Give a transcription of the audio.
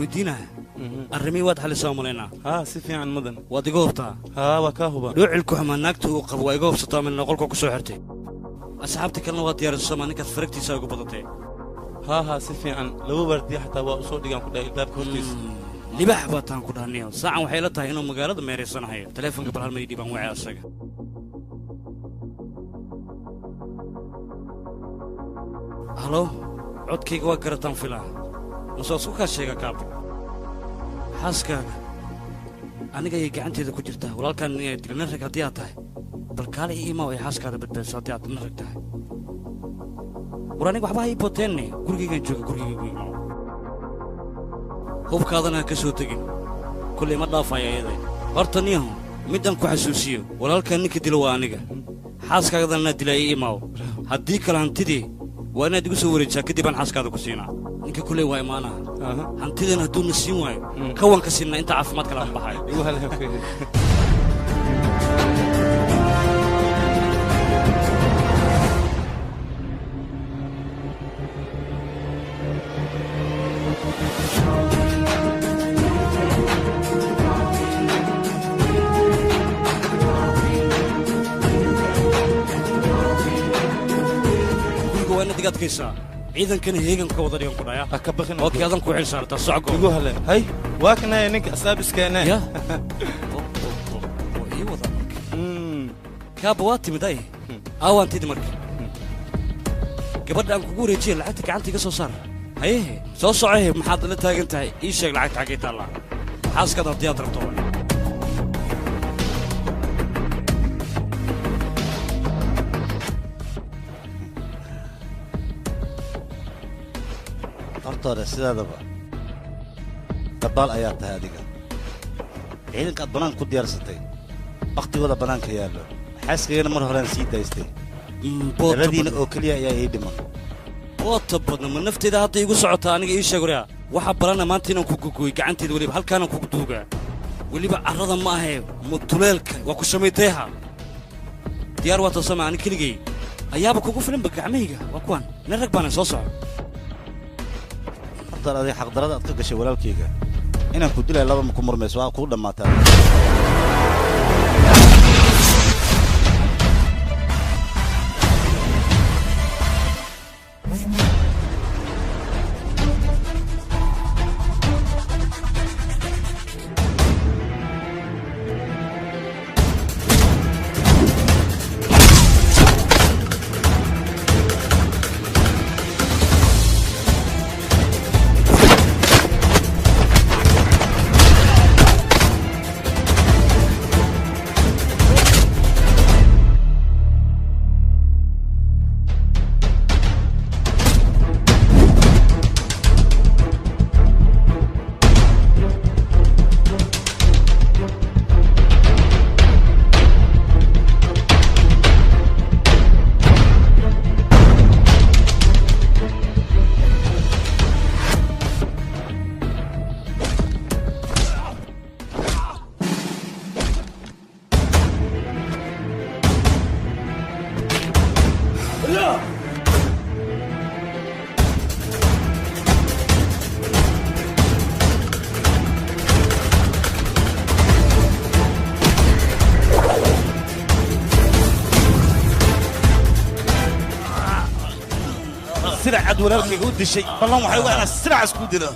weydiinaa arrimihii waad xalisaa malaynaa haa si fiican mudan waad iga hubtaa haa waa kaa huba dhuucilku xumaa naagta uu qabo waa iga hubsataa malina qolka ku soo xirtay asxaabta kalena waa diyaariso maa ninkaas faragtiisa ugu badatay haa haa si fiican laba waardiya xataa waa u soo dhigaan ku dhahay albaabka hortiisa libax baa taan ku dhahniyo saacan waxay la tahay inuu magaalada meeraysanahayo taleefonka bal hal may dhiibaan wacay asaga halo codkayga waa garataan filaa mase isku kaa sheega kaabo xaaskaaga aniga ayay gacanteeda ku jirtaa walaalkaan inay dilna rag haddii aad tahay bal kaale ii imaw ay xaaskaada badbaadiso haddii aad dilna rag tahay war aniga waxba ha ii boteenne gurigaygaan jooga gurigayga imaw hubkaadana ha ka soo tegin kullay ma dhaafaya ayade horta niyahu midaan ku xasuusiyo walaalkaan ninka dilo waa aniga xaaskaagadana inaad dilaa ii imaaw haddii kale hantidii waa inaad igu soo wareejisaa kadib aan xaaskaada ku siinaa ninka kulley waa imaanaha hantidan hadduuna siin waayo kawan ka siinaa inta caafimaad kale aan baxayo guriga waa inaad iga adkaysaa ciidankana heeganka wada dhigan ku dhaya ka baqin okay adan ku xil saartaa socgo igu hale hay waa kanaya ninka asaabiskeenee ya ii wada marka kaaba waa timid ay aawaan tidi marka gabadha aan kugu wareejiya lacagta gacanta iga soo saar hayehe soo socohe maxaad la taagan tahay ii sheeg lacagta xaggay taallaa xaaskaad haddii aad rabto horta sidaadaba dabaal ayaa tahay adiga ciidanka aad bannaanka ku diyaarsatay bakhtigooda bannaanka yaallo xaaskaygana mar horaan sii daystay labadiina oo keliya ayaa ii dhiman boota badna ma nafteyda hadda iigu socotaa aniga ii sheeg waryaa waxaa balana maanta inaan ku gogoy gacanteeda weliba halkaanaan kugu duugaa weliba carrada ma ahee mutuleelka waa ku shamaytayha diyaar waa toosama ani keligay ayaaba kugu filanba gacmahayga waa kuwan nin rag baana soo soco horta adiga xaqdarada aad ka gashay walaalkayga inaan ku dilay laba ma ku murmayso waa kuu dhammaataa Walaalkayga u dishay ballan waxay uga inaan sirac isku dilo.